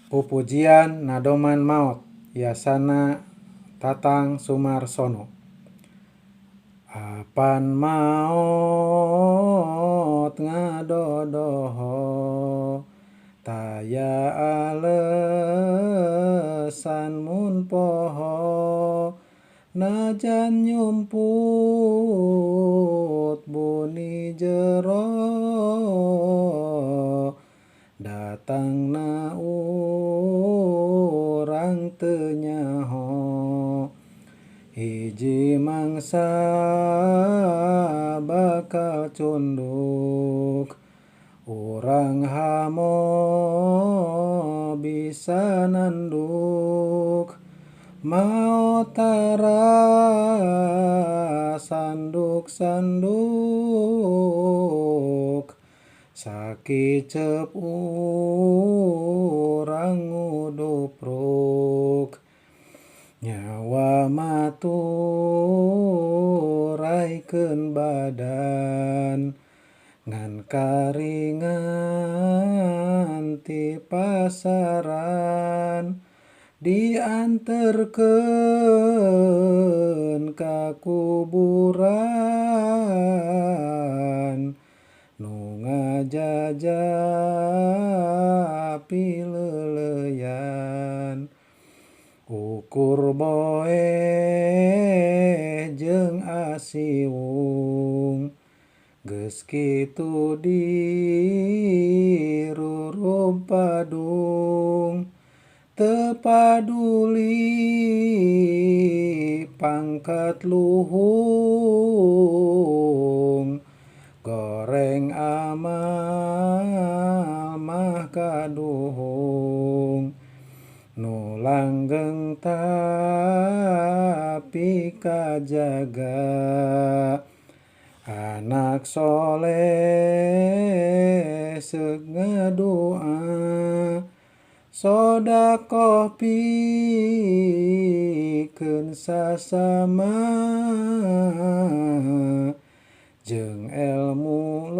Pupujian Nadoman Maot Yasana Tatang Sumarsono. Apan maot ngadodoho taya alesan mun poho najan nyumput buni jero datangna urang teu nyaho hiji mangsa bakal cunduk urang hamo bisa nanduk maot tara sanduk-sanduk sakiceup urang ngudupruk nyawa maturaykeun badan ngan karingan ti pasaran dianterkeun ka kuburan nu ngajaja pileuleuyan ukur boeh jeung asiwung geus kitu dirurub padung teu paduli pangkat luhung goreng amal mah kaduhung nu langgeng tapi kajaga anak soleh seuk ngadoa sodakoh pikeun sasama jeung elmu.